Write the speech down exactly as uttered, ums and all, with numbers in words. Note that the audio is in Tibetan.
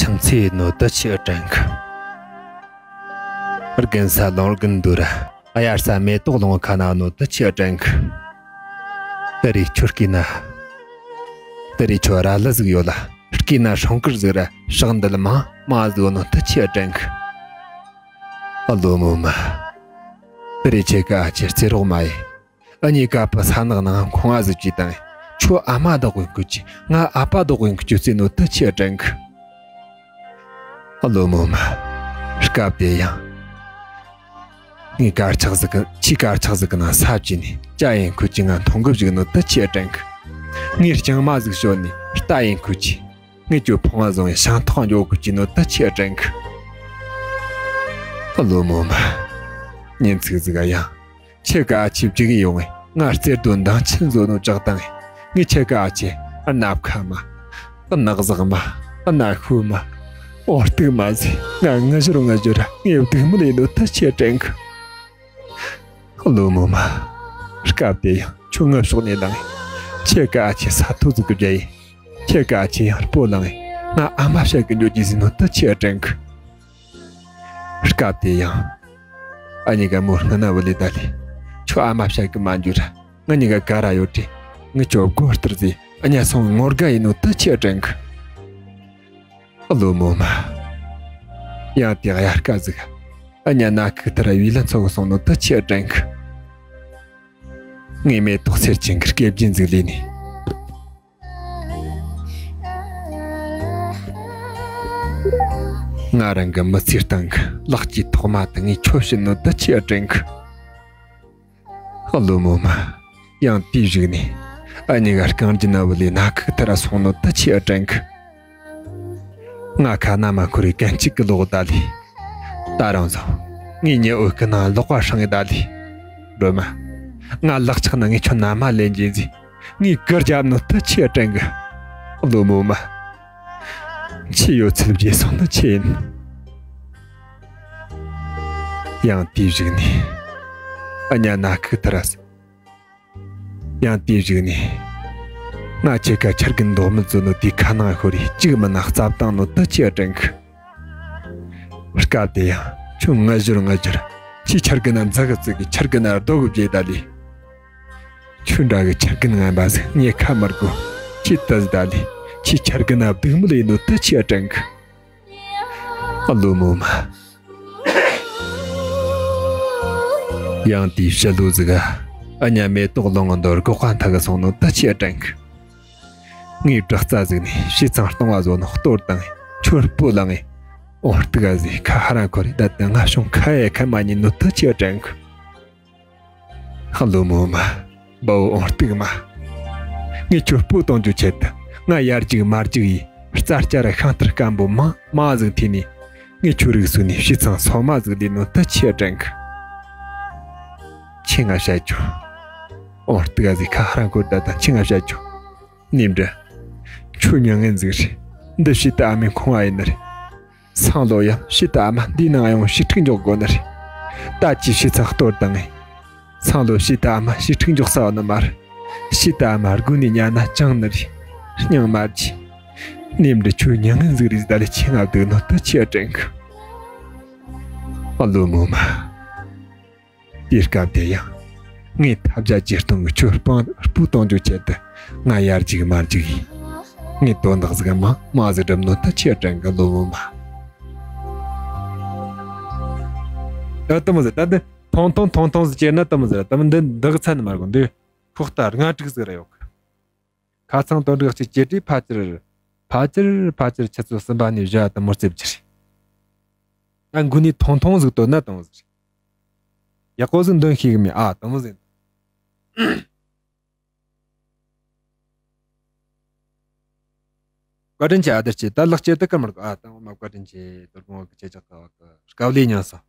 ཁྱིམ་མཚེས་ནོ་དུ་ཆི་ཨ་དྲན་གི། དགུན་ས་ལོང་དགུན་དུ་ར། དབྱར་ས་མེ་ཏོག་ལོང་ཁ་ན་ནོ་དུ་ཆི་ཨ་དྲན་གི། དེ་རིགས་ཁྱོད་སྐྱིད་ན། དེ་རིགས་ཁྱོད་ར་ལི་ཟིག་ཡོད་ལ། སྐྱིད་ན་སྲུང་སྐུར་ཟིག་ར་ཕྱག་འདི་ལ་མང་མ་ཟིག་ནོ་དུ་ཆི་ཨ་དྲན་གི། ཨ་ལོ་མོ་མ། དེ་རིགས་ཁྱེད་ཀ་ཨ་ཆེ་རྩེ་རོགས་མ་ཡེ། ཨ་ཉི་ཀ་པ་ས་ནག་ནང་ཁོང་ཨ་ཟིག་ཅི་དང་། ཁྱོད་ཨ་མ་བདག་གོན་ཁུ་ཅི། ང་ཨ་ཕ་བདག་གོན་ཁུ་ཅི་ཟེར་ནོ་དུ་ཆི་ཨ་དྲན་གི། ཨ་ལོ་མོ་མ། སྐབས་དེ་ཡང་། ངའི་དཀར་ཆག་ཟིག་གི་ཆི་དཀར་ཆག་ཟིག་གི་ནང་ས་བཅུ་ནས་ཅ་ཡིན་ཁུ་ཅི་ང་མཐོང་གི་བཞུགས་ནོ་དུ་ཆི་ཨ་དྲན་གི། ངའི་རྐྱང་མ་ཟིག་ཞོན་ནས་རྟ་ཡིན་ཁུ་ཅི། ངའི་ཅོ་ཕོང་བ་བཟུང་བའི་ཤིང་ཐོག་འཇོག་གི་ཅི་ནོ་དུ་ཆི་ཨ་དྲན་གི། ཨ་ལོ་མོ་མ། ཉིན་ཚིག་ཟིག་ག་ཡང་། ཁྱེད་ཀ་ཨ་ཆེ་བརྒྱུག་ཡོང་ངས་ང་རྩེར་དོན་མདང་ཆེན་བཟོ་ནོ་ཅག་དང་། ངས་ཁྱེད་ཀ་ཨ་ཆེ་ཨ་ནབ་ཁ་མ། ཨ་ནག་ཟག་མ། ཨ་ནག་ཤུ་མ། འོ་སྟུག་མ་ཟེ་ང་ངུ་ཞོར་ངུ་ཞོར་ངས་སྡུག་མི་ལས་ནོ་དུ་ཆི་ཨ་དྲན་གི། ཨ་ལོ་མོ་མ། སྐབས་དེ་ཡང་ཁྱོད་ངུ་ཕྱོགས་ནས་ལངས། ཁྱེད་ཀ་ཨ་ཆེ་ས་ཐོ་ཟིག་གི་བརྒྱ་ཡིན། ཁྱེད་ཀ་ཨ་ཆེ་ཡང་སྤོ་ལངས། ང་ཨ་མ་བཤད་གི་འཇོག་གི་ཟེར་ནོ་དུ་ཆི་ཨ་དྲན་གི། སྐབས་དེ་ཡང་། ཨ་ཉི་ག་མོ་སྔ་ན་བུ་ལི་ད་ལི། ཁྱོད་ཨ་མ་བཤད་གི་མ་འཇུ་ར། ང་ཉི་ག་ག་ར་ཡོད་དྲི། ངི་ཁྱོད་སྒོ་ལྟར་ཟེ། ཨ་ཉ་སོང་ངོ་དགའ་ཡིན་ནོ་དུ་ཆི་ཨ་དྲན་གི། ཨ་ལོ་མོ་མ། ཡང་དེ་གཡར་ཀ་ཟིག་ཨ་ཉ་ན་ཁུག་ཐར་བི་ལ་ཚོགས་སོང་ནོ་དུ་ཆི་ཨ་དྲན་གི། ངའི་མེ་ཏོག་སེར་ཆེན་གི་སྐེ་རྒྱན་ཟིག་ལས་ནས། ང་རང་གི་མི་ཚེའི་སྟེང་གི་ལག་གི་ཐོག་མ་དེ་ངས་ཁྱོད་བྱིན་ནོ་དུ་ཆི་ཨ་དྲན་གི། ཨ་ལོ་མོ་མ། ཡང་དེའི་གཞུག་ནས། ཨ་ཉི་ག་རྐང་རྒྱུ་ན་བུ་ལས་ན་ཁུག་ཐར་སོང་ནོ་དུ་ཆི་ཨ་དྲན་གི། ང་ཁ་ན་མ་འཁོར་བའི་གན་གཅིག་གི་ལོག་ད་ལི། ད་རང་བཟང་། ངའི་ཉི་འོད་ཀྱི་ནང་ལོག་པ་སྲང་ངེ་ད་ལི། སྒྲོལ་མ། ང་ལག་ཆགས་ན་ངས་ཁྱོད་ན་མ་ལེན་རྗེས་ཟིག་ངས་གུར་རྒྱབ་ནོ་དུ་ཆི་ཨ་དྲན་གི། ཨ་ལོ་མོ་མ། ཆི་ཡོད་ཚུལ་བརྗེད་སོང་ནི་ཆི་ཡིན། ཡང་དེའི་གཞུག་ནས། ཨ་ཉ་ན་ཁུག་ཐར་སོང་། ཡང་དེའི་གཞུག་ནས། ང་ཁྱེད་ཀ་ཆར་རྒན་མདོག་མི་བཟོ་ནོ་དེའི་ཁ་ནང་ཤོར་རེ་གཅིག་མིན་ན་རྩབ་བཏང་ནོ་དུ་ཆི་ཨ་དྲན་གི། སྐབས་དེ་ཡང་ཁྱོད་ངུ་ཞོར་ངུ་ཞོར་ཁྱི་ཆར་རྒན་ན་འཛག་གི་བཙུགས་གི་ཆར་རྒན་ན་རྡོ་གི་བརྗེད་ད་ལི། ཁྱོད་འདྲ་གི་ཆར་རྒན་ངན་པ་ཟིག་ངས་ཁ་མར་གོ་ཁྱི་ཏི་ཟི་ད་ལི་ཁྱི་ཆར་རྒན་ན་སྡུག་མི་ལས་ནོ་དུ་ཆི་ཨ་དྲན་གི། ཨ་ལོ་མོ་མ། ཡང་དེའི་ཕྱི་ལོ་ཟིག་ག་ཨ་ཉ་མེ་ཏོག་ལོང་ངི་འདོར་སྒོག་པ་འཐག་གི་སོང་ནོ་དུ་ཆི་ཨ་དྲན་གི། ངའི་བྲག་རྩ་ཟིག་ནས་བྱེ་ཚང་སྟོང་བ་བཟོ་ནོ་གཏོར་དང་ཁྱོད་སྤོ་ལངས། འོ་སྟུག་ག་ཟེ་ཁ་ཧ་ར་འཁོར་རེ་ད་ལྟ་ང་བྱུང་ཁ་ཡ་ཁ་མ་ཉིན་ནོ་དུ་ཆི་ཨ་དྲན་གི། ཨ་ལོ་མོ་མ། བའོ་འོ་སྟུག་མ། ངས་ཁྱོད་སྤོ་གཏོང་རྒྱུ་ཆེད་དུ་ང་ཡར་རྒྱུག་མར་རྒྱུག་ཡིས་རྩྭ་སྐྱ་ར་ཤིང་རྟར་སྐམ་པོ་མང་མང་ཟིག་ཐེ་ནས་ངས་ཁྱོད་རིགས་སུ་ནས་བྱེ་ཚང་སོ་མ་ཟིག་ལས་ནོ་དུ་ཆི་ཨ་དྲན་གི། ཁྱེད་ང་བཤད་ཆོག་འོ་སྟུག་ག་ཟེ་ཁ་ཧ་ར་འཁོར་ད་ད་ཁྱེད་ང་བཤད་ཆོག་ནེམ་འདྲ། ཁྱོད་མྱ་ངན་ཟིག་རེད། འདི་བྱེད་ད་ཨ་མའི་ཁོང་ཨ་ཡིན་ནི་རེད། སང་ལོ་ཡང་བྱེད་ད་ཨ་མ་འདིའི་ནང་ཡོང་ཞིག་ཁྲིག་འཇོག་དགོ་ནི་རེད། ད་ཅི་བྱེད་ཚང་གཏོར་དང་ངས། སང་ལོ་བྱེད་ད་ཨ་མ་ཞིག་ཁྲིག་འཇོག་ས་བ་ནི་མ་རེད། བྱེད་ད་ཨ་མ་དགུན་ནས་ཉལ་ན་ཅང་ནི་རེད། སྙིང་མ་རྗེ། ནེམ་འདྲ་ཁྱོད་མྱ་ངན་ཟིག་རེད་ད་ལས་ཁྱེད་ང་སྡུག་ནོ་དུ་ཆི་ཨ་དྲན་གི། ཨ་ལོ་མོ་མ། དེའི་སྐབས་དེ་ཡང་། ངས་ཐབས་བརྒྱ་ཇུས་སྟོང་གི་ཁྱོད་སྤང་སྤུ་གཏོང་རྒྱུ་ཆེད་དུ་ང་ཡར་རྒྱུག་མར་རྒྱུག་ཡིན། ངས་དོན་དག་ཟིག་མང་མང་ཟིག་སྒྲུབ་ནོ་དུ་ཆི་ཨ་དྲན་གི་ལོ་མོ་མ། ད་དུ་མོ་ཟིག་ད་འདི་ཐོང་ཐོང་ཐོང་ཐོང་ཟིག་ཅེར་ན་དུ་མོ་ཟིག་ད་མི་འདི་འདི་གི་ཚན་མར་གོ་འདི་ཁོག་ལྟ་ལྔ་དྲུག་ཟིག་ར་ཡོད་གི། ཁ་ཚང་དོན་དག་གཅིག་ཅེ་ཏི་ཕ་ཅིར། ཕ་ཅིར་ཕ་ཅིར་ཆུ་ཚོད་གསུམ་པ་ནས་བཞི་བ་དུ་མོ་རྩེ་བཅུ་རེད། ད་འགུ་ནས་ཐོང་ཐོང་ཟིག་བཏོན་ན་དང་ཟིག་རེད། ཡག་པོ་ཟིག་འདོན་ཤེས་གི་མེད་ཨ་དུ་མོ་ཟིག་བཀའ་དྲིན་ཆེ་ཨ་དར་ཆེ་ད་ལག་ཆེ་དུ་ཀར་མར་གོ་ཨ་དང་མ་བཀའ་དྲིན་ཆེ་དོར་གོང་བ་གི་ཆེ་ཆག་ཀ་བ་གི་དཀའ་ལས་མྱངས་སོང་།